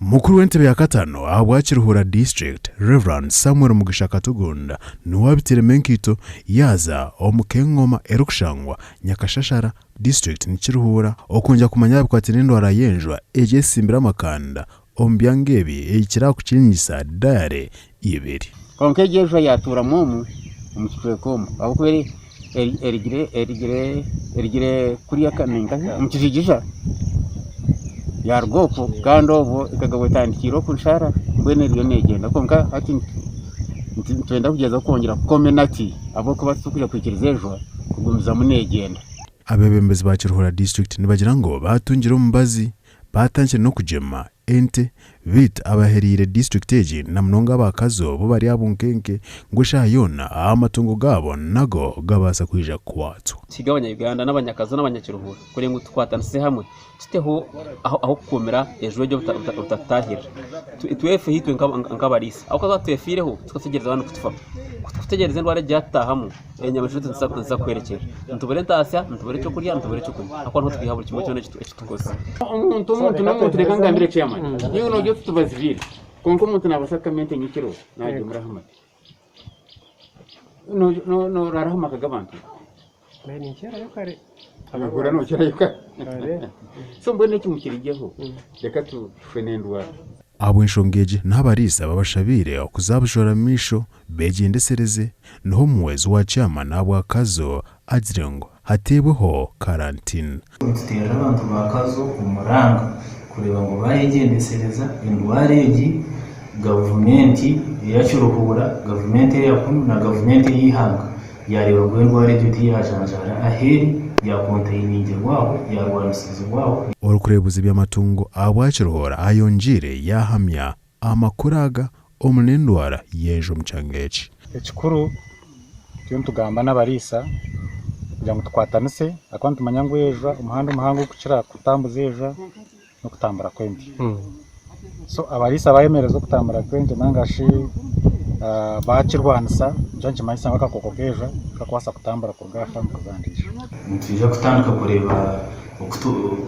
Mukuru w'entebe ya katano ahabwa Kiruhura District, Rev. Samuel Mugisha Katugunda niwe abiteiremu enkaito yaaza omu k'engoma erikushangwa Nyakashashara, District ni Kiruhura, okwongera kumanya aha bikwataine n'endwara y'enjwa egi esimbire amakanda omu byanga ebi ehikire aha kukingisa diary ibiri. Kwonka egyo enjura yaatuuramu omu omu kicweka omu, ahabw'okuba erugire erugire erugire kuriya ninkahi omu Kijigija, yaaruga okwo kandi obwo ekagabwa etandikiire oku nshaara mbwenu eriyo neegyenda kwonka hati nitwenda kugyezaho kwongyera kukoma enati ahabw'okuba titurikwija kwikiriza enjura kugumizamu neegyenda. Abeebembezi ba Kiruhura disiturikiti nibagira ngu baatungire omubazi, baatandikire n'okugyema ente beitu abahereire disiturikiti egi na munonga aba Kazo bo bari aha bunkenke ngu eshaaha yoona amatungo gaabo nago gabaasa kwija kukwatwa. Tuhiga abanya-Uganda n'abanyakazo n'abanyakiruhura kureba ngu tukwatanise hamwe tuteho ah'okukuumira enju egyo obutatutaahirira. Twefeho itwe nk'abariisa ahabw'okuba twaba tutefiireho tukategyereza abandi kutufaho. Ku turikutegyereza endwara egi yatutaahamu enyamaishwa zaitu niziza kuhwerekyerera. Nitubura entaasya, nitubura ekyokurya, nitubura ekyokunywa ahabw'okuba niho twiha buri kimwe kyona eki tukozesa. Omuntu omuntu n'omuntu reka ngambire chairman nyowe nogira oti tubazibiire kwonka omuntu nabaasa kukama ente nyekiro nagyemura aha mate norara aha maka g'abantu Ohurira nokirayo kare so mbwenu eki mukirigyeho reka tufe n'endwara. Ahabw'enshonga egi niho abariisa babashabiire okuzabujoora mu maisho begyendesereze, niho omuhwezi wa chairman ahabwa Kazo agire ngu hateebweho karantini. Nituteerera abantu ba Kazo omuranga kureeba ngu baayegyendesereza endwara egi, gavumenti eya Kiruhura, gavumenti eya kunu na gavumenti ey'eihanga yaareeba ngu endwara egyo tiyaajanjaara aheeri, yaakonteyiningirwaho, yaarwanisizibwaho. Orikureebuza eby'amatungo ahabwa Kiruhura ayongyeire yaahamya amakuru aga omu n'endwara y'enju omu kyanga eki. Ekikuru turiyo nitugamba n'abariisa kugira ngu tukwatanise ahakuba nitumanya ngu enjura omuhanda omuhango ogurikukira kutambuza enjura n'okutambura kw'ente. So abariisa bayemereza okutambura kw'ente ninga shi bakirwanisa nikyo nikimanyisa ngu akakooko k'enjura tikakubaasa kutambura kuruga aha faamu kuza aha ndiijo. Nitwija kutandika kureeba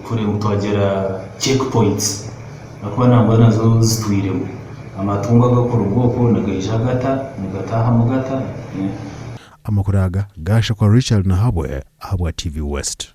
kureeba ngu twagira check points ahakuba nangwa nazo zitwiremu. Amatungo agakuruga okwo nigaija gata, nigataahamu gata. Amakuru aga gaashakwa Richard Nahabwe ahabwa TV West.